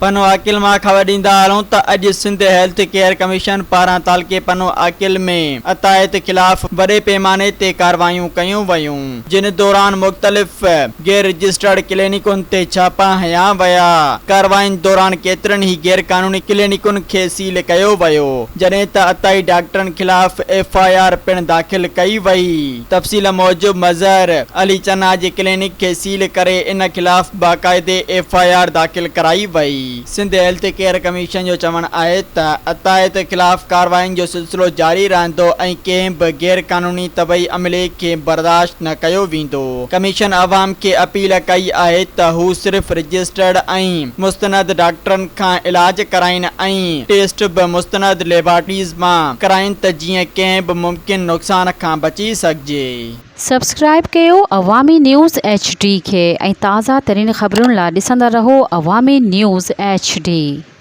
پنوعاقل مان خبر ڏيندا هلون ته اڄ سنڌ هيلٿ ڪيئر ڪميشن پاران تعلقي پنوعاقل ۾ عطائيت خلاف وڏي پيماني تي ڪارروايون ڪيون ويون جن دوران مختلف غير رجسٽرڊ ڪلينڪن تي ڇاپا هنيا ويا، ڪاررواين دوران ڪيترن ئي غير قانوني ڪلينڪن کي سيل ڪيو ويو، جڏهن ته عطائي ڊاڪٽرن خلاف ايف I R پڻ داخل ڪئي وئي. تفصيل موجب مظهر علي چنا جي ڪلينڪ کي سيل ڪري ان خلاف باقاعدي ايف I R داخل ڪرائي وئي. سنڌ هيلٿ ڪيئر ڪميشن جو چوڻ آهي ته عطائيت خلاف ڪاررواين جو سلسلو جاري رهندو ۽ ڪنهن به غير قانوني طبعي عملي کي برداشت نه ڪيو ويندو. ڪميشن عوام کي اپيل ڪئي آهي ته هو صرف رجسٽرڊ ۽ مستند ڊاڪٽرن کان علاج ڪرائين ۽ ٽيسٽ به مستند ليبارٽريز مان ڪرائين ته جيئن ڪنهن به ممڪن نقصان کان بچي سگهجي. سبسڪرائيب ڪيو عوامي نيوز ايڇ ڊي کي ۽ تازه ترين خبرن لا ڏسندا رهو عوامي نيوز ايڇ ڊي.